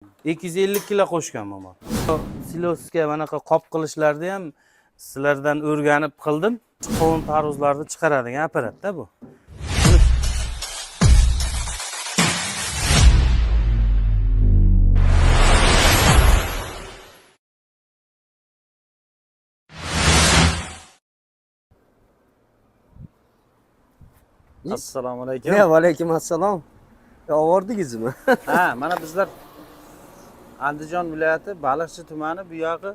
250 kilo qo'shgan bu mol. Silosga manaqa qop qilishlarni ham sizlardan o'rganib qildim. Qovun tarvuzlarni chiqaradigan apparatda bu. Assalomu alaykum. Va alaykum assalom. Ovordingizmi? Ha, mana bizlar Andijon viloyati Baliqchi tumani, bu yog'i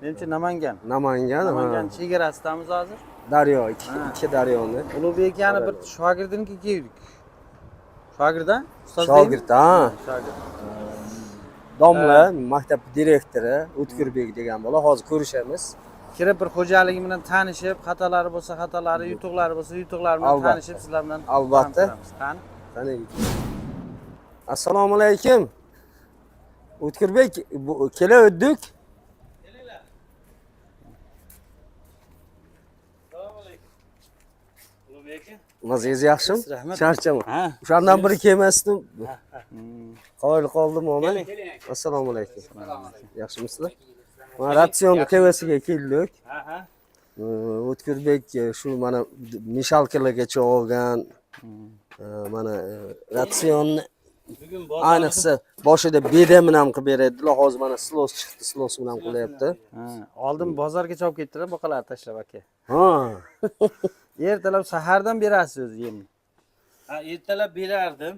menimcha Namangan. Namangan, Namangan ha. chegarasidamiz hozir. Daryo, ikki, Ha. ikki daryoni. Ulug'bek akani bir shogirdiniki keldik. Shogird a? Ustoz Shogird, ha. deymi? Shogird. Domla, maktab direktori O'tkirbek degan bola. Hozir ko'rishamiz. Kirib bir xo'jaligi bilan tanishib, xatolari bo'lsa xatolari, yutuqlari bo'lsa yutuqlari bilan Albatta. tanishib sizlar bilan Albatta. tanishtiramiz. Qani? Qani. Assalomu alaykum. O'tkirbek, kela o'tdik. Assalomu alaykum. Ulug'bek aka. Mazingiz yaxshimi? Rahmat. Charchama. Ha. O'shandan biri kelmasdim. Qoyil qoldim, mo'min. Assalomu alaykum. Yaxshimisizlar? Mana ratsion TVsiga keldik. Ha, ha. O'tkirbek shu mana mishalkalargacha olgan mana ratsionni Bugun bozor ayniqsa boshida bedamini ham qilib beradilar, hozir mana silos chiqdi, silos bilan qilyapti. Ha, oldin bozorga chopib ketdilar, buqalarni tashlab aka. Ha. Ertalab sahardan berasiz o'zi yemni. Ha, ertalab berardim.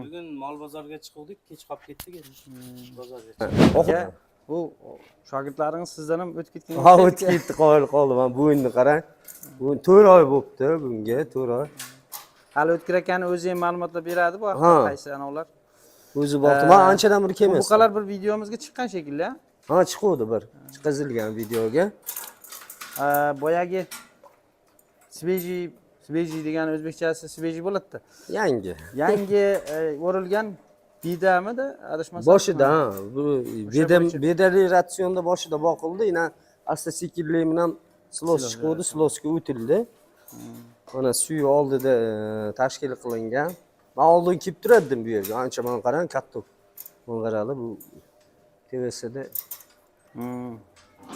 Bugun mol bozorga chiquvdik, kech qolib ketdik endi. Bozorga chiqdik. Aka, bu shogirdlaringiz sizdan ham o'tib ketgan. Ha, o'tib ketdi, qoyil qoldim. Mana bo'yinni qarang. Bugun 4 oy bo'libdi bunga, 4 oy. Hali O'tkir akani o'zi ham ma'lumotlar beradi bu haqda Ha. qaysi anavlar. O'zi boqdi. Man anchadan beri Bu kelmasdim. buqalar bir videomizga chiqqan shekilli, ha? Ha, chiquvdi bir. Chiqizilgan videoga. Boyagi svejiy, svejiy degani o'zbekchasi svejiy bo'ladi-da. Yangi. Yangi o'rilgan bidamidi, adashmasam? Boshida ha, bu beda bo'yicha- bedali ratsionda boshida boqildi, ina asta sekinlik bilan silos chiquvdi, silosga o'tildi. Mana suyi oldida tashkil qilingan. Man oldin kelib turardim bu yerga. Ancha mana qarang, katta. Mana qaranglar, bu TVsida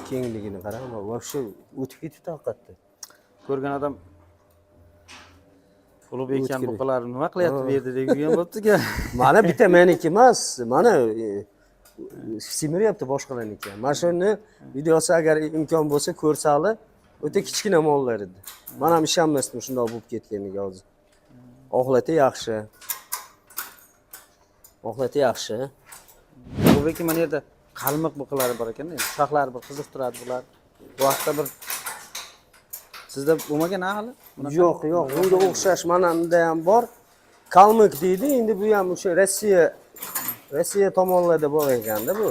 kengligini qarang, вообще o'tib ketibdi haqiqatda. Ko'rgan odam Ulug'bek akani O'tkir. buqalari nima qilyapti bu yerda deb yurgan bo'libdi-ku. Mana bitta meniki emas, mana semiryapti boshqalarniki ham. Mana shuni videosi agar imkon bo'lsa ko'rsali, o'ta kichkina mollar edi. Man ham ishonmasdim shundoq bo'lib ketganiga hozir. Oxlati yaxshi. Oxlati yaxshi. Ulug'bek aka mana yerda qalmiq buqalari bor ekanda, shoxlari bir qiziq turadi bular. Bu haqda bir sizda bo'lmagan ha hali? Bunaqa? Yo'q, yo'q, bunga o'xshash mana bunda ham bor. Kalmik deydi, endi bu ham o'sha Rossiya tomonlarda bor ekanda bu.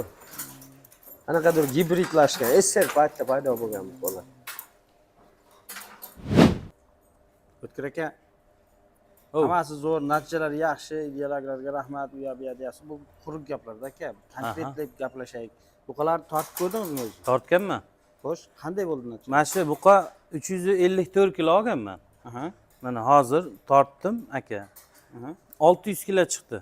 Qanaqadir gibridlashgan, SSR paytida paydo bo'lgan bu bola. O'tkir aka, hammasi zo'r, natijalar yaxshi, ideologlarga rahmat, u yoq bu yoq deyapsiz. Bu quruq gaplarda aka, konkretlab gaplashaylik. Buqalarni tortib ko'rdingizmi o'zi? Tortganman. Xo'sh, qanday bo'ldi natija? Mana shu buqa 354 kilo olganman. Aha, Mana hozir tortdim aka. aha. 600 kilo chiqdi.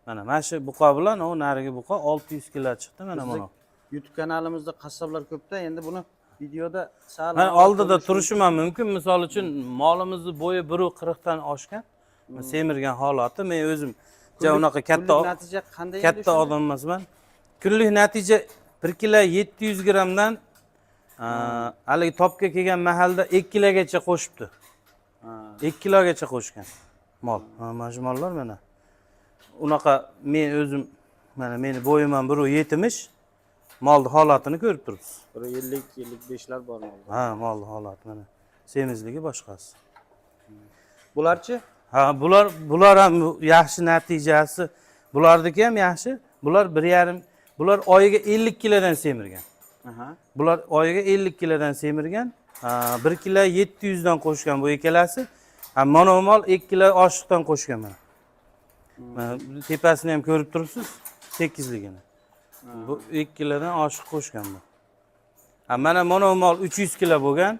Mana shu buqa bilan u narigi buqa 600 kilo chiqdi mana Bizni buni. YouTube kanalimizda qassoblar ko'pda, endi buni videoda sal Mana oldida turishim ham mumkin. Misol uchun molimizni bo'yi 1.40 dan oshgan. Semirgan holati. Men o'zim ja unaqa katta Kunlik natija qanday endi katta o'shanda? odam emasman. Kunlik natija 1 kilo 700 grammdan haligi topga kelgan mahalda 2 kilogacha qo'shibdi. Ha. 2 kilogacha qo'shgan mol. Ha, mana shu mollar mana. Unaqa men o'zim mana meni bo'yim ham 1.70. Molni holatini ko'rib turibsiz. Bir 50 55 lar bor molda. Ha, molni holati mana. Semizligi boshqasi. Bularchi? Ha, bular ham yaxshi natijasi. Bularniki ham yaxshi. Bular 1.5, bular oyiga 50 kilodan semirgan. Aha. Bular oyiga 50 kilodan semirgan. Ha, 1 kilo 700 dan qo'shgan bu ikkalasi. Ha, mana mol 2 kilo oshiqdan qo'shgan mana. Mana bu tepasini ham ko'rib turibsiz, tekizligini. Bu 2 kilodan oshiq qo'shgan bu. Ha, mana mol 300 kilo bo'lgan.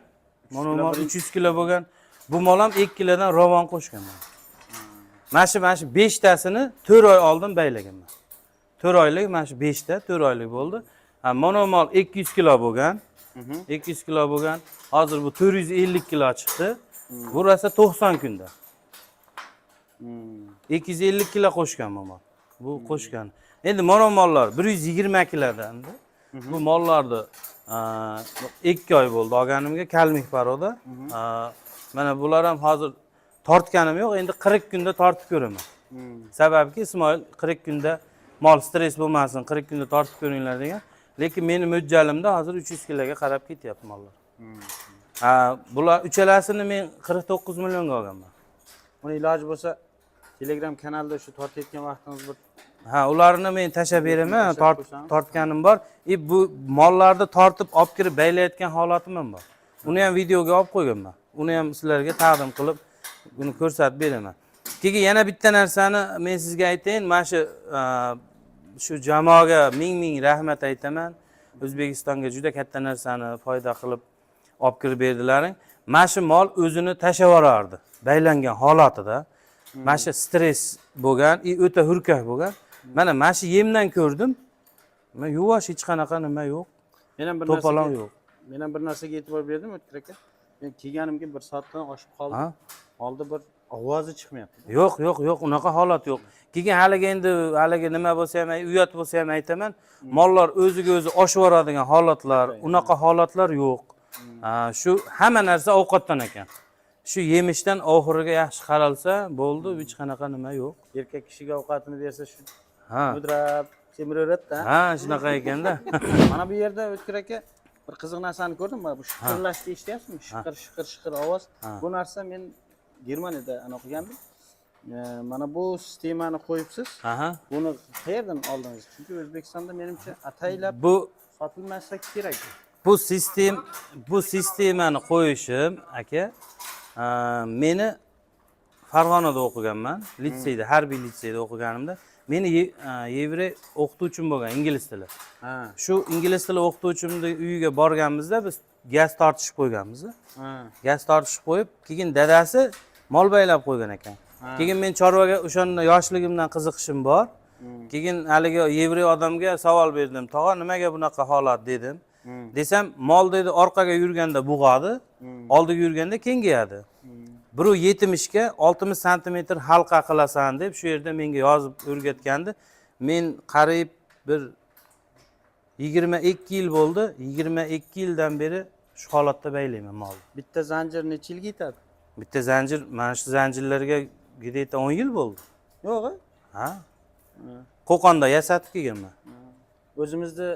Mana mol 300 kilo bo'lgan. Bu mol ham 2 kilodan rovon qo'shgan mana. Mana shu 5 tasini 4 oy oldin baylaganman. 4 oylik, mana shu 5 ta 4 oylik bo'ldi. Ha, mono mol 200 kilo bo'lgan. 200 kilo bo'lgan. Hozir bu 450 kilo chiqdi. Bu rosa 90 kunda. 250 kilo qo'shgan bu mol. Bu qo'shgan. Endi mono mollar 120 kilodan. Bu mollarni 2 oy bo'ldi olganimga, калмык порода. Mana bular ham hozir tortganim yo'q, endi 40 kunda tortib ko'raman. Sababki Ismoil 40 kunda mol stress bo'lmasin, 40 kunda tortib ko'ringlar degan. Lekin meni mo'ljalimda hozir 300 kiloga qarab ketyapti mollar. Ha, bular uchalasini men 49 millionga olganman. Uni iloji bo'lsa Telegram kanalida shu tortayotgan vaqtingiz bir Ha, ularni men tashlab beraman, Tashlab qo'ysangiz. Tortganim bor. И bu mollarni tortib olib kirib baylayotgan holatim ham bor. Uni ham videoga olib qo'yganman. Uni ham sizlarga taqdim qilib, buni ko'rsatib beraman. Keyin yana bitta narsani men sizga aytayin, mana shu shu jamoaga ming ming rahmat aytaman. O'zbekistonga juda katta narsani foyda qilib olib kirib berdilaring. Mana shu mol o'zini tashlab yuborardi, baylangan holatida. Mana shu stress bo'lgan, и o'ta hurkak bo'lgan. Mana shu yemdan ko'rdim. Men yuvosh, hech qanaqa nima yo'q. Men ham bir To'polon narsaga yo'q. Men ham bir narsaga e'tibor berdim, O'tkir aka. Men kelganimga bir soatdan oshib qoldi. Ha? Molda bir ovozi chiqmayapti. Yo'q, yo'q, yo'q, unaqa holat yo'q. Keyin haligi endi haligi nima bo'lsa ham, uyat bo'lsa ham aytaman. Mollar o'ziga o'zi oshib yuboradigan holatlar, unaqa holatlar yo'q. Ha, shu hamma narsa ovqatdan ekan. Shu yemishdan oxiriga yaxshi qaralsa bo'ldi, hech qanaqa nima yo'q. Erkak kishiga ovqatini bersa shu mudrab semiraveradi-da. Ha, shunaqa ekanda. Mana bu yerda, O'tkir aka, bir qiziq narsani ko'rdim. Mana bu shiqirlashni eshityapsizmi? Shiqir, shiqir, shiqir ovoz. Bu narsa men Germaniyada ana o'qigandim. Mana bu sistemani qo'yibsiz. Aha. Buni qayerdan oldingiz? Chunki O'zbekistonda menimcha ataylab Bu sotilmasa kerak. Bu sistemani qo'yishim, aka, meni Farg'onada o'qiganman, litseyda, harbiy litseyda o'qiganimda meni yevrey o'qituvchim bo'lgan, ingliz tili. Shu ingliz tili o'qituvchimni uyiga borganimizda biz gaz tortishib qo'yganmiz. Gaz tortishib qo'yib, keyin dadasi mol baylab qo'ygan ekan. Keyin men chorvaga o'shanda yoshligimdan qiziqishim bor. Keyin haligi yevrey odamga savol berdim: "Tog'a, nimaga bunaqa holat?" dedim. Desam, "Mol, – dedi, – orqaga yurganda bo'g'adi, oldiga yurganda kengayadi. 1,70ga 60 santimetr halqa qilasan", deb shu yerda menga yozib o'rgatgandi. Men qariyb bir 22 yil bo'ldi, 22 yildan beri shu holatda baylayman molni. Bitta zanjir necha yilga yetadi? Bitta zanjir, mana shu zanjirlarga где то 10 yil bo'ldi. Yo'q, a? Ha, Qo'qonda yasatib kelganman. O'zimizni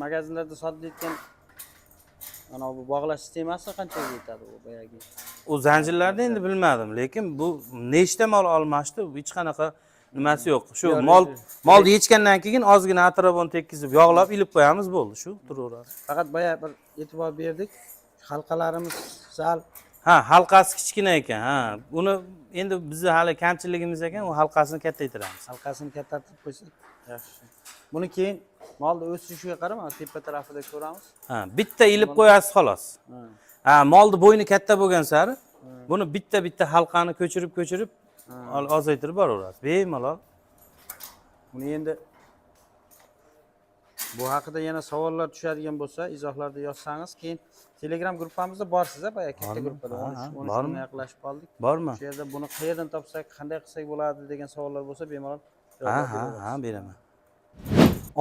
magazinlarda sotilayotgan ana bu bog'lash sistemasi qanchaga yetadi u boyagi? U zanjirlarni endi bilmadim, lekin bu nechta mol almashdi, hech qanaqa nimasi yo'q. Shu Yo'q, mol yo'q. Molni yechgandan keyin ozgina atrofini tekkizib, yog'lab ilib qo'yamiz, bo'ldi, shu turaveradi. Faqat boya bir e'tibor berdik. Halqalarimiz sal Ha, halqasi kichkina ekan. Ha, uni endi bizni hali kamchiligimiz ekan, u halqasini kattaytiramiz. Halqasini kattartirib qo'ysak yaxshi. Buni keyin molni o'sishiga qarab mana tepa tarafida ko'ramiz. Ha, bitta ilib qo'yasiz, xolos. Ha, molni bo'yni katta bo'lgan sari buni bitta bitta halqani ko'chirib ko'chirib ozaytirib boraverasiz bemalol. Buni endi bu haqida yana savollar tushadigan bo'lsa, izohlarda yozsangiz, keyin Telegram gruppamizda borsiz, a, boya katta Bormi? gruppada Ha, 13 ha, 13 bormi? mingga yaqinlashib qoldik. Bormi? Shu yerda buni qayerdan topsak, qanday qilsak bo'ladi degan savollar bo'lsa, bemalol Ha. javoblar Ha. beraverasiz. Ha, beraman.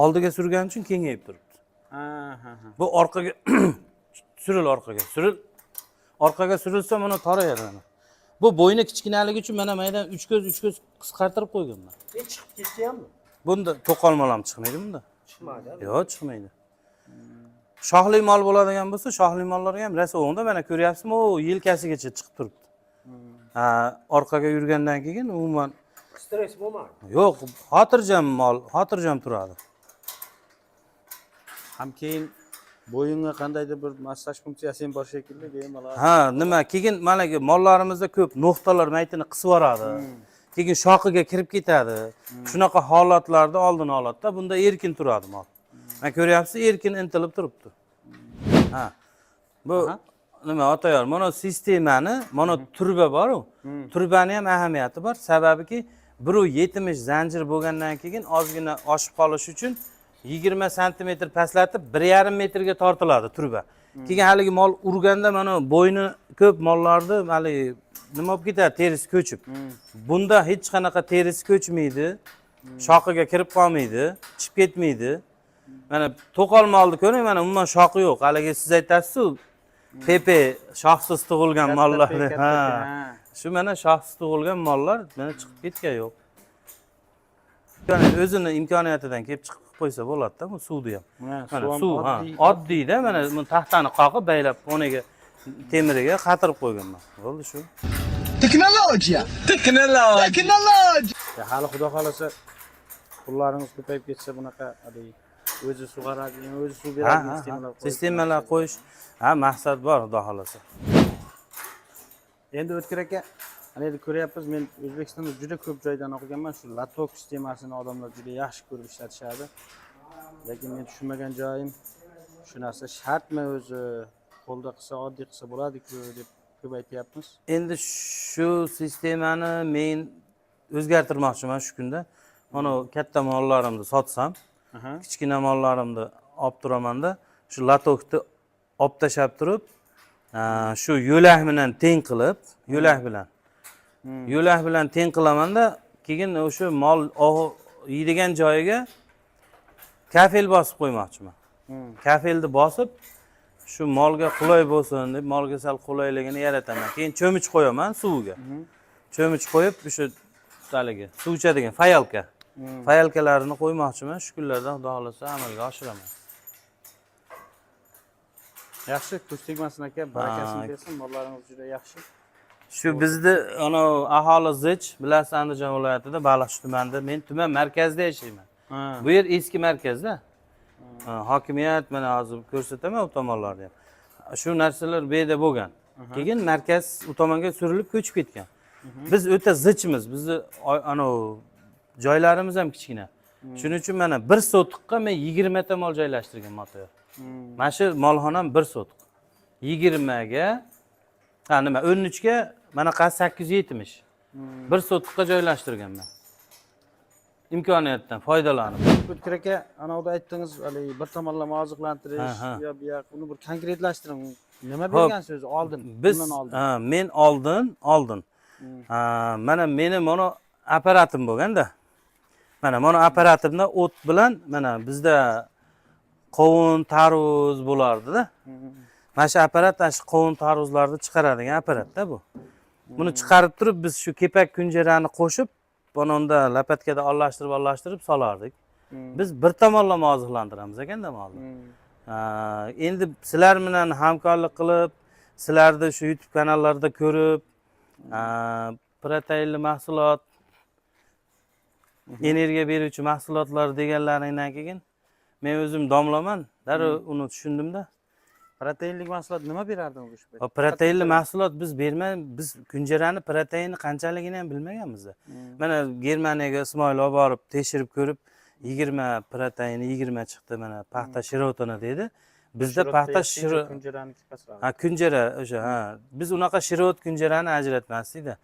Oldiga surgani uchun kengayib turibdi. Ha, ha, ha. Bu orqaga suril, orqaga suril, orqaga surilsa, mana torayadi. Mana bu bo'yni kichkinaligi uchun mana maydan uch ko'z, uch ko'z qisqartirib qo'yganman. E, chiqib ketdiyammi? Bunda to'qol mol ham chiqmaydi bunda. Chiqmadi. Yo'q, chiqmaydi. Shoxli mol bo'ladigan bo'lsa, shoxli mollarga ham rosa o'ngda, mana ko'ryapsizmi, u yelkasigacha chiqib turibdi. Ha, orqaga yurgandan keyin umuman Stress bo'lmadi. Yo'q, xotirjam mol, xotirjam turadi. Ham keyin bo'yinga qandaydir bir massaj funksiyasi ham bor shekilli, bemalol. Ha, nima, keyin managi mollarimizda ko'p no'xtalar maytini qisib yuboradi, keyin shoxiga kirib ketadi. Shunaqa holatlarda oldini oladida. Bunda erkin turadi mol. Mana ko'ryapsiz, erkin intilib turibdi. Ha, bu nima, Otayor, mana sistemani, mana turba boru, turbani ham ahamiyati bor, sababiki 1,70 zanjir bo'lgandan keyin ozgina oshib qolishi uchun 20 santimetr pastlatib 1,5 metrga tortiladi truba. Keyin haligi mol urganda mana bo'yni, ko'p mollarni haligi nima bo'lib ketadi, terisi ko'chib. Bunda hech qanaqa terisi ko'chmaydi, shoxiga kirib qolmaydi, chiqib ketmaydi. Mana to'qol molni ko'ring, mana umuman shoxi yo'q. Haligi siz aytasiz-ku, Pepe shoxsiz tug'ilgan Katta mollar. Pe, katta Ha. Pe, ha. Shu mana shoxsiz tug'ilgan mollar mana chiqib ketgan yo'q. Yani o'zini imkoniyatidan kelib chiqib qo'ysa bo'ladi-da bu suvni ham. Ha, Mana suv ham suv, ha, oddiy. Oddiyda mana bu taxtani qoqib, baylab, xoniga temiriga qatirib qo'yganman. Bo'ldi shu. Tecnologia! Tecnologia! Tecnologia! Ya, hali xudo xohlasa pullaringiz ko'payib ketsa, bunaqa haligi o'zi sug'aradigan, o'zi suv Ha, beradigan ha, ha. sistemalar qo'yib- Sistemalar qo'yish, ha, maqsad bor, xudo xohlasa. Endi O'tkir aka, ana endi ko'ryapmiz, men O'zbekistonda juda ko'p joydan o'qiganman, shu лоток sistemasini odamlar juda yaxshi ko'rib ishlatishadi. Lekin men tushunmagan joyim, shu narsa shartmi o'zi, qo'lda qilsa, oddiy qilsa bo'ladi-ku deb ko'p aytyapmiz. Endi shu sistemani men o'zgartirmoqchiman shu kunda. Mana katta mollarimni sotsam, kichkina mollarimni olib turamanda, shu лоток ni olib tashlab turib, shu yo'lak bilan teng qilib, yo'lak bilan teng qilamanda, keyin o'sha mol yeydigan joyiga kafel bosib qo'ymoqchiman. Kafelni bosib, shu molga qulay bo'lsin deb, molga sal qulayligini yarataman. Keyin cho'mich qo'yaman suviga. Cho'mich qo'yib, o'sha haligi suv ichadigan поилка. Поилка larini qo'ymoqchiman. Shu kunlarda xudo xohlasa amalga oshiraman. Yaxshi, ko'z tegmasin aka, barakasini bersin, mollaringiz juda yaxshi. Shu bizni anavi aholi zich, bilasiz, Andijon viloyatida, Baliqchi tumanida, men tuman markazida yashayman. Bu yer eski markazda. Ha, hokimiyat mana hozir ko'rsataman u tomonlarni ham. Shu narsalar bu yerda bo'lgan. Keyin markaz u tomonga surilib ko'chib ketgan. Biz o'ta zichmiz. Bizni anavi joylarimiz ham kichkina. Shuning uchun mana 1 sotiqqa men 20 ta mol joylashtirgan motor. Mana shu molxonam 1 sotiq. 20 ga, ha, nima, 13 ga manaqasi 870. 1 sotiqqa joylashtirganman. Imkoniyatdan foydalanib. O'tkir aka, anavda aytdingiz, haligi bir tomonlama oziqlantirish, Ha, ha. u yoq bu yoq, uni bir konkretlashtiring. Nima Xo'p. bergan so'zi oldin? Biz Bundan oldin. Ha, men oldin. Ha, mana meni mana apparatim bo'lganda. Mana mana apparatimda o't bilan mana bizda qovun, tarvuz bo'lardi-da. Mana shu apparat mana shu qovun tarvuzlarni chiqaradigan apparatda bu. Buni chiqarib turib, biz shu kepak kunjarani qo'shib, mana unda lopatkada aralashtirib, aralashtirib solardik. Biz bir tomonlama oziqlantiramiz ekanda molni. Ha, endi sizlar bilan hamkorlik qilib, sizlarni shu YouTube kanallarda ko'rib, ha, proteinli mahsulot, energiya beruvchi mahsulotlar deganlaringdan keyin men o'zim domlaman, darrov uni tushundimda. Proteinlik mahsulot nima berardingiz o'sha payt? Va proteinli mahsulot biz bermay, biz kunjarani proteini qanchaligini ham bilmaganmiz. Mana Germaniyaga Ismoil olib borib tekshirib ko'rib, 20 proteini 20 chiqdi, mana paxta shirotini dedi. Bizda paxta shiro Kunjaraniki pastroq. Ha, kunjara o'sha, ha. Biz unaqa shirot kunjarani ajratmasdikda.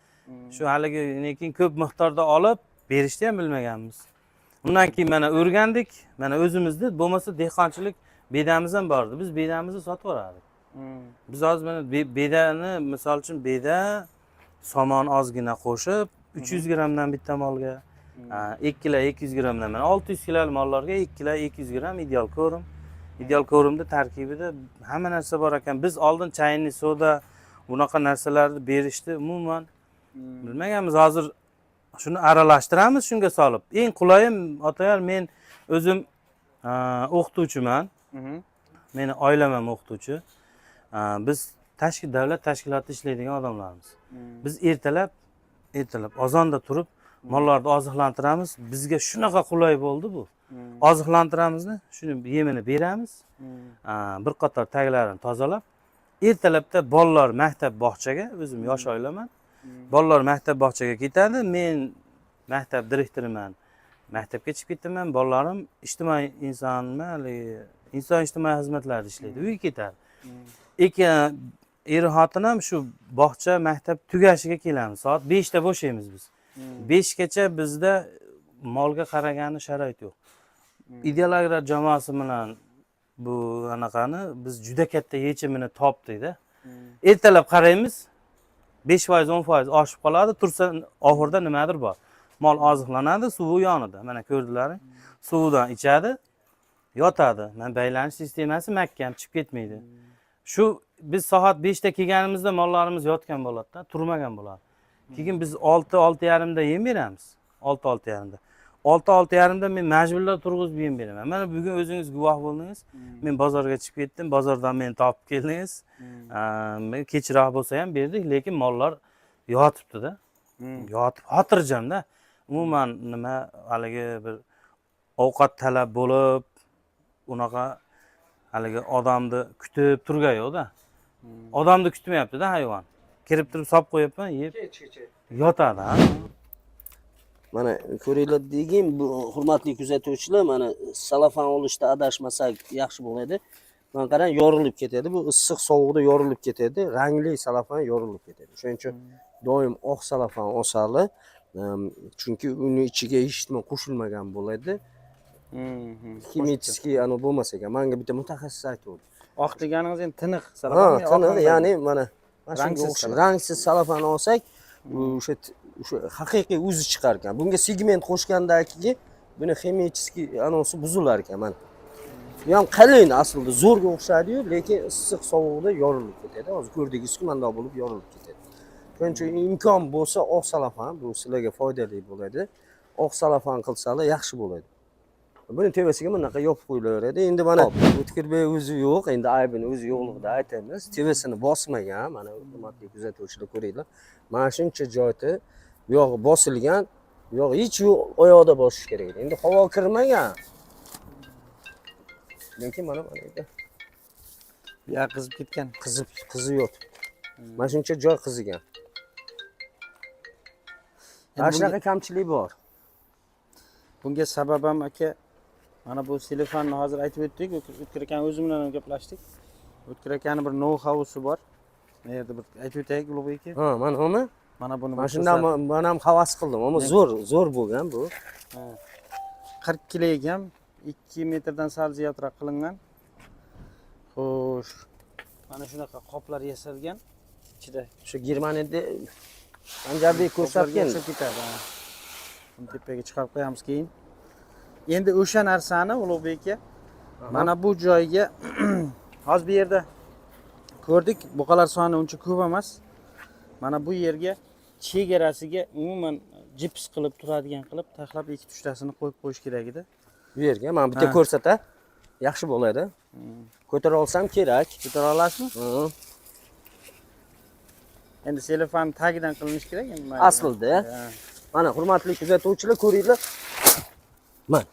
Shu haligi lekin ko'p miqdorda olib berishni ham bilmaganmiz. Undan keyin mana o'rgandik, mana o'zimizni bo'lmasa dehqonchilik bedamiz ham bor edi. Biz bedamizni sotib yuborardik. Biz hozir mana bedani, misol uchun, beda somon ozgina qo'shib 300 grammdan bitta molga, 2 kilo 200 grammdan, mana 600 kiloli mollarga 2 kilo 200 gramm ideal корм. Ideal корм ni tarkibida hamma narsa bor ekan. Biz oldin чайный soda bunaqa narsalarni berishni umuman bilmaganmiz. Hozir shuni aralashtiramiz, shunga solib. Eng qulayi, Otayor, men o'zim o'qituvchiman. Meni oilam ham o'qituvchi. Biz davlat tashkilotida ishlaydigan odamlarmiz. Biz ertalab ozonda turib mollarni oziqlantiramiz. Bizga shunaqa qulay bo'ldi bu. Oziqlantiramizni, shuni yemini beramiz. Bir qator taglarini tozalab, ertalabda bolalar maktab bog'chaga, o'zim yosh oilaman. Bolalar maktab bog'chaga ketadi. Men maktab direktoriman. Maktabga chiqib ketaman. Bolalarim ijtimoiy insonmi, haligi inson ijtimoiy xizmatlarida ishlaydi. Uyga ketadi. Ikki er xotin ham shu bog'cha maktab tugashiga kelamiz. Soat 5 da bo'shaymiz biz. 5gacha bizda molga qaragani sharoit yo'q. Ideal Agrar jamoasi bilan bu anaqani biz juda katta yechimini topdikda. Ertalab qaraymiz, 5%, 10% oshib qoladi, tursa oxirida nimadir bor. Mol oziqlanadi, suvi yonida. Mana ko'rdilaring. Suvidan ichadi, yotadi. Mana baylanish sistemasi mahkam, chiqib ketmaydi. Shu biz soat 5 da kelganimizda mollarimiz yotgan bo'ladi-da, turmagan bo'ladi. Keyin biz 6, 6:30 da yem beramiz. 6, 6:30 da. 6, 6:30 da men majburlab turg'izib yem beraman. Mana bugun o'zingiz guvoh bo'ldingiz. Men bozorga chiqib ketdim, bozordan meni topib keldingiz. Men kechroq bo'lsa ham berdik, lekin mollar yotibdi-da. Yotib xotirjamda. Umuman nima, haligi bir ovqat talab bo'lib, unaqa haligi odamni kutib turgan yo'qda. Odamni kutmayapti-da hayvon. Kirib turib solib qo'yapman, yeb yotadi, ha. Mana ko'ringlar degin, bu hurmatli kuzatuvchilar, mana salafan olishda adashmasak yaxshi bo'ladi. Mana qarang, yorilib ketadi. Bu issiq sovuqda yorilib ketadi. Rangli salafan yorilib ketadi. Shuning uchun doim oq salafan olsali, chunki uni ichiga hech nima qo'shilmagan bo'ladi. Химический anavi bo'lmas ekan. Manga bitta mutaxassis aytdi. Oq deganingiz endi tiniq Ha, salafan. Tiniq, ya'ni mana shunga Rangsiz o'xshab salafan. Rangsiz salafan olsak, o'sha haqiqiy o'zi chiqar ekan. Bunga pigment qo'shgandan keyin buni химический anonsi buzilar ekan mana. Bu ham qalin aslida, zo'rga o'xshaydi-yu, lekin issiq sovuqda yorilib ketadi. Hozir ko'rdingizku, bundoq bo'lib yorilib ketadi. Shuning uchun imkon bo'lsa oq salafan, bu sizlarga foydali bo'ladi. Oq salafan qilsalar yaxshi bo'ladi. Buni tepasiga bunaqa yopib qo'yilaveradi. Endi mana O'tkirbek o'zi yo'q, endi aybini o'zi yo'qligida aytamiz. Tepasini bosmagan, mana hurmatli kuzatuvchilar, ko'ringlar. Mana shuncha joyda bu yog'i bosilgan, bu yog'i hech yo'q, oyoqda bosish kerak edi. Endi havo kirmagan. Lekin mana yerda Bu yoq qizib ketgan. Qizib yotibdi. Mana shuncha joy qizigan. Endi Mana shunaqa kamchilik bor. Bunga sabab ham, aka, mana bu sellofanni hozir aytib o'tdik. O'tkir akani o'zi bilan ham gaplashdik. O'tkir akani bir nou hausi bor. Bu yerda bir aytib o'taylik, Ulug'bek aka. Ha, mana uni. Mana buni Mana shundan man ham havas qildim, ammo zo'r, zo'r bo'lgan bu. 40 kilo ekan, 2 metrdan sal ziyodroq qilingan. Xo'sh, mana shunaqa qoplar yasalgan. Ichida Shu Germaniyada Sanjarbek ko'rsatgan. O'xshab ketadi. Ha. Buni tepaga chiqarib qo'yamiz keyin. Endi o'sha narsani, Ulug'bek aka, mana bu joyga hozir bu yerda ko'rdik, buqalar soni uncha ko'p emas. Mana bu yerga chegarasiga umuman jips qilib turadigan qilib taxlab ikkita uchtasini qo'yib qo'yish kerak edi. Bu yerga mana bitta Ha. ko'rsata. Yaxshi bo'ladi. Ko'tara olsam kerak. Ko'tara olasizmi? Hı. Endi selofan tagidan qilinishi kerak endi mayli. Aslida. Ha. Mana hurmatli kuzatuvchilar, ko'ringlar. Mana.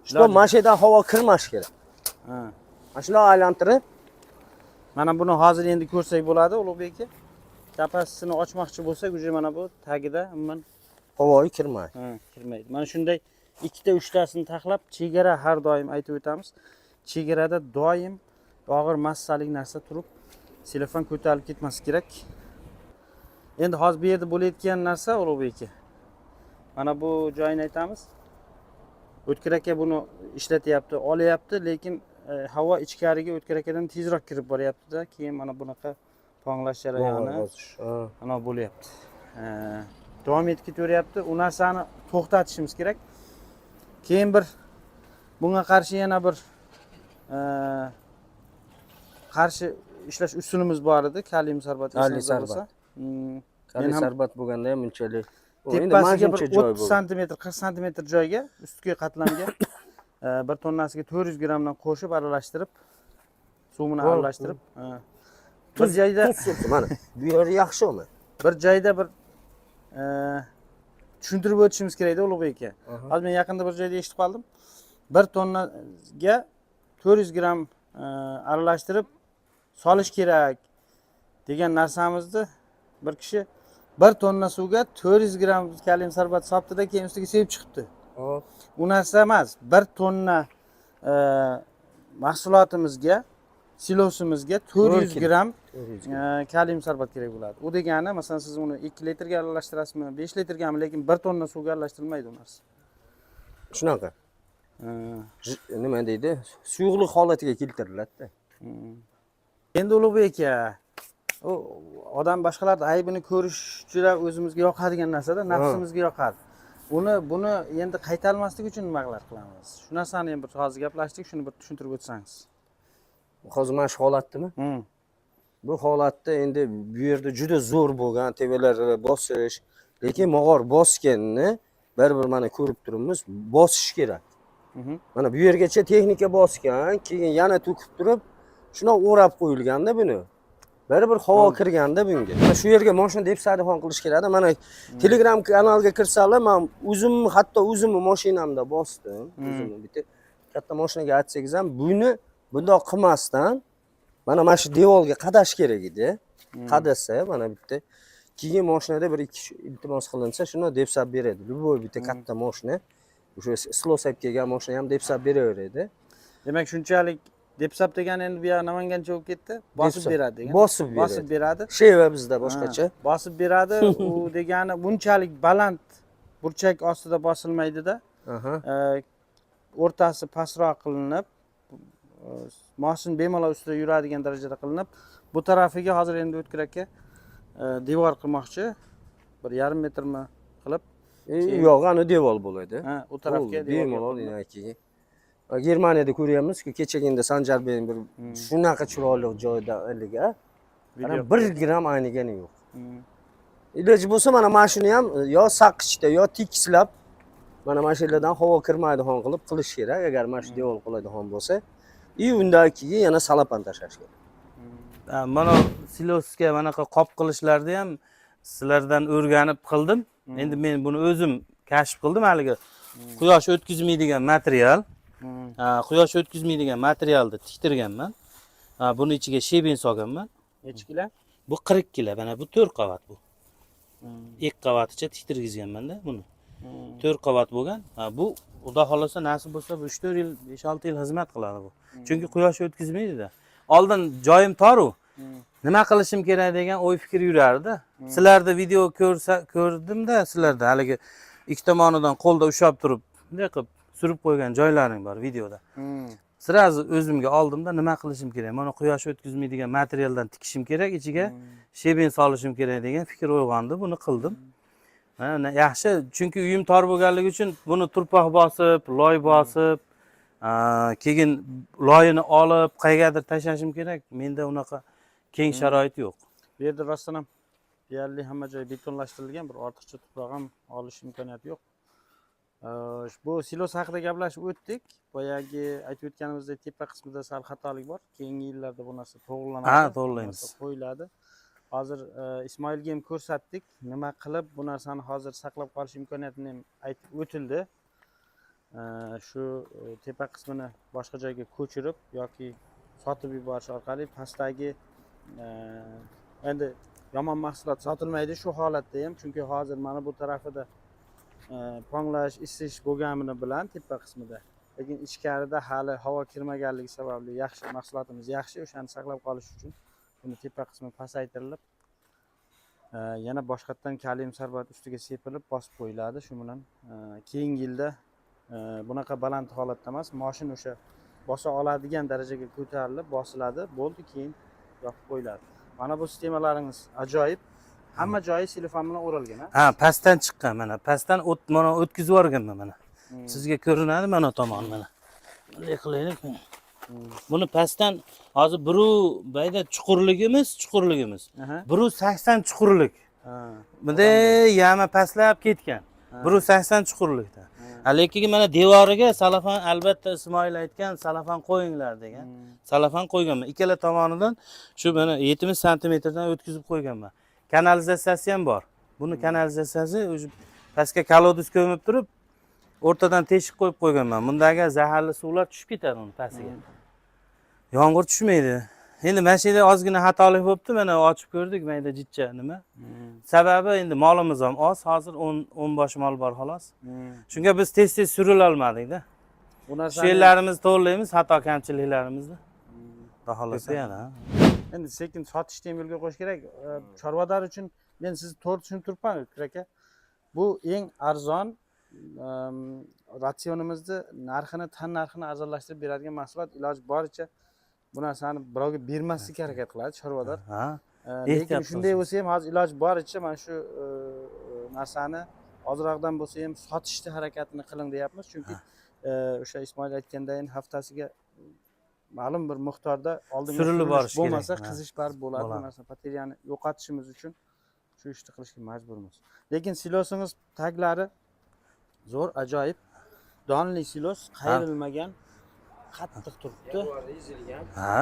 Shu mana shu yerdan havo kirmashi kerak. Ha. Mana shundoq aylantirib, Mana buni hozir endi ko'rsak bo'ladi, Ulug'bek aka. Kapasitesini ochmoqchi bo'lsak, уже mana bu tagida umuman havoyi kirmaydi. Ha, kirmaydi. Mana shunday ikkita uchtasini taxlab, chegara har doim aytib o'tamiz. Chegarada doim og'ir massalik narsa turib, selofan ko'tarilib ketmasi kerak. Endi hozir bu yerda bo'layotgan narsa, Ulug'bek aka. Mana bu joyini aytamiz. O'tkir aka buni ishlatyapti, olyapti, lekin havo ichkariga O'tkir akadan tezroq kirib boryapti-da, keyin mana bunaqa ponglash jarayoni Ha. ana bo'lyapti. Davom etib ketaveryapti. U narsani to'xtatishimiz kerak. Keyin bir bunga qarshi yana bir qarshi ishlash usulimiz bor edi. Kaliy sorbat Kaliy esingizda sorbat. bo'lsa. Kaliy Men ham sorbat bo'lganda ham bunchalik. U endi mana tepasiga bir shuncha joy 30 bo'lgan. Santimetr, 40 santimetr joyga, ustki qatlamga bir tonnasiga 400 grammdan qo'shib aralashtirib, suv bilan aralashtirib, bir joyda Tuz sursa mana. Bu yeri yaxshimi? Bir joyda bir tushuntirib o'tishimiz kerakda, Ulug'bek aka. Hozir men yaqinda bir joyda eshitib qoldim. Bir tonnaga 400 gramm aralashtirib solish kerak degan narsamizni bir kishi bir tonna suvga 400 gramm kaliy sorbat solibdida, keyin ustiga sevib chiqibdi. Hop. U narsa emas. Bir tonna mahsulotimizga Silosimizga 400 kilo. Gramm 400 kalium sorbat kerak bo'ladi. U degani, masalan, siz uni 2 litrga aralashtirasizmi, 5 litrgami, lekin 1 tonna suvga aralashtirilmaydi u narsa. Shunaqa. Nima deydi? Suyuqlik holatiga keltiriladi-da. Endi Ulug'bek aka, u odam boshqalarni aybini ko'rish juda o'zimizga yoqadigan narsada, nafsimizga yoqadi. Uni buni endi qaytarmaslik uchun nimalar qilamiz? Shu narsani ham bir hozir gaplashdik, shuni bir tushuntirib o'tsangiz. Hozir mana shu holatdimi? Bu holatda endi bu yerda juda zo'r bo'lgan tevalarga bosish, lekin mog'or bosganini baribir mana ko'rib turibmiz, bosish kerak. Mana bu yergacha texnika bosgan, keyin yana to'kib turib, shundoq o'rab qo'yilganda buni. Baribir havo kirganda bunga. Mana shu yerga mashina deb sadifon qilish kerakda. Mana Telegram kanalga kirsalar, men o'zim hatto o'zimni mashinamda bosdim. O'zimni bitta katta mashinaga aytsangiz ham buni bundoq qilmasdan mana shu devorga qadash kerak edi. Qadasa mana bitta keyin mashinada bir ikki iltimos qilinsa shuni depsab beradi. Любой bitta katta mashina o'sha silos olib kelgan mashina ham depsab beraveradi. Demak, shunchalik depsab degani endi bu yoq Namangancha bo'lib ketdi. Bosib Depsab. beradi degan. Bosib beradi. Bosib beradi. Sheva bizda boshqacha. Ha, bosib beradi. U degani bunchalik baland burchak ostida bosilmaydida. O'rtasi pastroq qilinib, moshin bemalol ustida yuradigan darajada qilinib, bu tarafiga hozir endi O'tkir aka devor qilmoqchi. 1,5 metrmi qilib, U yog'i ana devor bo'ladi. Ha, u tarafga Bo'ldi, devorga bemalol qilinib. Keyin. Germaniyada ko'ryapmiz-ku, kechagina Sanjarbek bir shunaqa chiroyli joyda haligi, Video ana 1 gramm aynigani yo'q. Iloji bo'lsa mana shuni ham yo saqqichda yo tekislab mana shu yerlardan havo kirmaydigan qilib qilish kerak agar mana shu devor qiladigan bo'lsa. И undan keyin yana salapan tashlash kerak. Ha, mana silosga manaqa qop qilishlarni ham sizlardan o'rganib qildim. Endi men buni o'zim kashf qildim haligi quyosh o'tkazmaydigan material. Ha, quyosh o'tkazmaydigan materialni tiktirganman. Ha, buni ichiga sheben solganman. Nechi kilo? Bu 40 kilo, mana bu 4 qavat bu. 2 qavaticha tiktirgizganman-da buni. 4 qavat bo'lgan. Ha, bu Xudo xohlasa nasib bo'lsa bu 3-4 yil, 5-6 yil xizmat qiladi bu. Chunki quyosh o'tkazmaydi-da. Oldin joyim tor-u. Nima qilishim kerak degan o'y fikr yurardi. Sizlarda video ko'rsa ko'rdimda, sizlarda haligi ikki tomonidan qo'lda ushlab turib, bunday qilib surib qo'ygan joylaring bor videoda. Сразу o'zimga oldimda nima qilishim kerak? Mana quyosh o'tkazmaydigan materialdan tikishim kerak, ichiga sheben solishim kerak degan fikr uyg'ondi. Buni qildim. Mana yaxshi, chunki uyim tor bo'lganligi uchun buni turpoq bosib, loy bosib, keyin loyini olib qayergadir tashlashim kerak. Menda unaqa keng sharoit yo'q. Bu yerda rostdan ham deyarli hamma joy betonlashtirilgan, bir ortiqcha tuproq ham olish imkoniyati yo'q. Bu silos haqida gaplashib o'tdik. Boyagi aytib o'tganimizdek tepa qismida sal xatolik bor. Keyingi yillarda bu narsa to'g'rilanadi. Ha, bu to'g'rilaymiz. narsa qo'yiladi. Hozir Ismoilga ham ko'rsatdik. Nima qilib bu narsani hozir saqlab qolish imkoniyatini ham aytib o'tildi. Shu tepa qismini boshqa joyga ko'chirib yoki sotib yuborish orqali pastdagi endi yomon mahsulot sotilmaydi shu holatda ham, chunki hozir mana bu tarafida ponglash, isish bo'lgani bilan tepa qismida, lekin ichkarida hali havo kirmaganligi sababli yaxshi mahsulotimiz yaxshi, o'shani saqlab qolish uchun buni tepa qismi pasaytirilib, yana boshqatdan kalium sorbat ustiga sepilib bosib qo'yiladi. Shu bilan keyingi yilda bunaqa baland holatda emas, moshin o'sha bosa oladigan darajaga ko'tarilib bosiladi, bo'ldi, keyin yopib qo'yiladi. Mana bu sistemalarimiz ajoyib, hamma joyi selofan bilan o'ralgan, ha? Ha, pastdan chiqqan mana, pastdan o't mana o'tkazib yuborganman mana. Sizga ko'rinadi mana tomon mana. Bunday qilaylik. Buni pastdan hozir biru bayda chuqurligimiz. 1.80 chuqurlik. Bunday yama pastlab ketgan. 1.80 chuqurlikda. Lekin mana devoriga salafan, albatta Ismoil aytgan, salafan qo'yinglar degan. Salafan qo'yganman. Ikkala tomonidan shu mana 70 santimetrdan o'tkazib qo'yganman. Kanalizatsiyasi ham bor. Buni kanalizatsiyasi o'sha pastga колодец ko'mib turib, o'rtadan teshik qo'yib qo'yganman. Bundagi zaharli suvlar tushib ketadi uni pastiga. Yomg'ir tushmaydi. Endi mana shu yerda ozgina xatolik bo'libdi, mana ochib ko'rdik, mayda jichcha nima. Sababi endi molimiz ham oz, hozir 10 10 bosh mol bor xolos. Shunga biz tez-tez surila olmadik-da. Bu Shu narsani yerlarimizni to'g'rilaymiz, xato kamchiliklarimizni. Xudo xohlasa yana. Endi sekin sotishni ham yo'lga qo'yish kerak. Chorvador uchun men sizni to'g'ri tushunib turibman, O'tkir aka. Bu eng arzon ratsionimizni narxini, tan narxini arzonlashtirib beradigan mahsulot. Iloji boricha bu narsani birovga bermaslikka harakat qiladi chorvador. Ha. Lekin Ehtiyot shunday qilsin. bo'lsa ham, hozir iloji boricha mana shu narsani ozroqdan bo'lsa ham sotishni harakatini qiling deyapmiz, chunki o'sha Ismoil aytgandayin haftasiga ma'lum bir miqdorda oldinga Surilib surilish borish kerak, bo'lmasa ha. qizish baribir bo'ladi. Bu Bo'ladi. narsa потеря ni yo'qotishimiz uchun shu ishni qilishga majburmiz. Lekin silosingiz taglari zo'r, ajoyib donli silos, qayrilmagan, qattiq turibdi. Ha.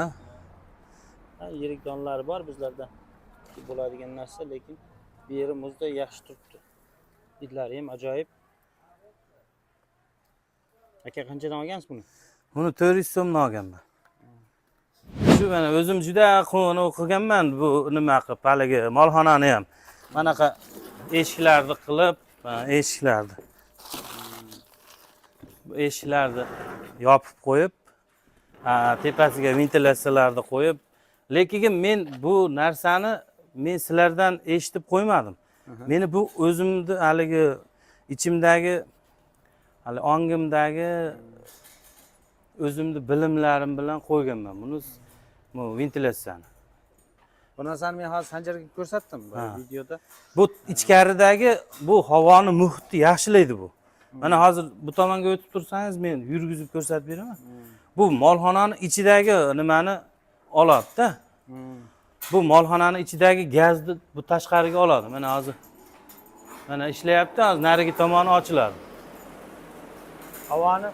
Ha, yirik donlari bor bizlarda bo'ladigan narsa, lekin bu yeri muzday yaxshi turibdi. Hidlari ham ajoyib. Aka, qanchadan olgansiz buni? Buni 400 so'mdan olganman. Shu mana o'zim juda quvonib qilganman bu nima qilib haligi molxonani ham. Manaqa eshiklarni qilib, mana eshiklarni. Bu eshiklarni yopib qo'yib, ha, tepasiga ventilyatsiyalarni qo'yib, lekin men bu narsani men sizlardan eshitib qo'ymadim. Meni bu o'zimni haligi ichimdagi, hali ongimdagi o'zimni bilimlarim bilan qo'yganman buni, bu ventilyatsiyani. Bu narsani men hozir Sanjarga ko'rsatdim bu videoda. Bu ichkaridagi bu havoni, muhitni yaxshilaydi bu. Mana hozir bu tomonga o'tib tursangiz, men yurgizib ko'rsatib beraman. Bu molxonani ichidagi nimani oladida. Bu molxonani ichidagi gazni bu tashqariga oladi. Mana hozir, mana ishlayapti, hozir narigi tomoni ochiladi. Havoni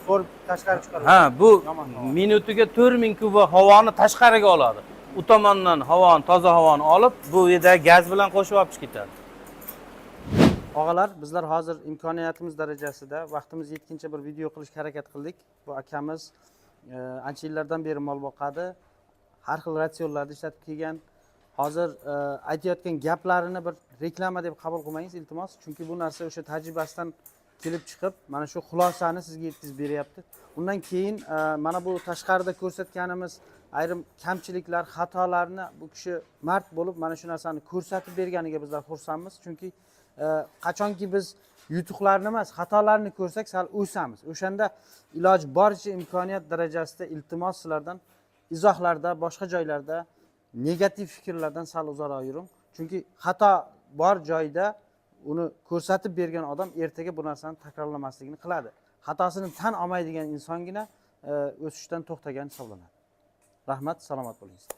ko'rib tashqari chiqaradi. Ha, bu Yomon havo. Minutiga 4000 kub havoni tashqariga oladi. U tomondan havoni, toza havoni olib, bu yerdagi gaz bilan qo'shib olib chiqib ketadi. Og'alar, bizlar hozir imkoniyatimiz darajasida vaqtimiz yetguncha bir video qilishga harakat qildik. Bu akamiz ancha yillardan beri mol boqadi, har xil ratsionlarni ishlatib kelgan. Hozir aytayotgan gaplarini bir reklama deb qabul qilmangiz, iltimos, chunki bu narsa o'sha tajribasidan kelib chiqib mana shu xulosani sizga yetkazib beryapti. Undan keyin mana bu tashqarida ko'rsatganimiz ayrim kamchiliklar, xatolarni bu kishi mard bo'lib mana shu narsani ko'rsatib berganiga bizlar xursandmiz, chunki qachonki biz yutuqlarni emas, xatolarni ko'rsak, sal o'samiz o'shanda. Iloji boricha, imkoniyat darajasida iltimos sizlardan, izohlarda, boshqa joylarda negativ fikrlardan sal uzoqroq yuring, chunki xato bor joyda uni ko'rsatib bergan odam ertaga bu narsani takrorlamasligini qiladi. Xatosini tan olmaydigan insongina o'sishdan to'xtagan hisoblanadi. Rahmat, salomat bo'lingizlar.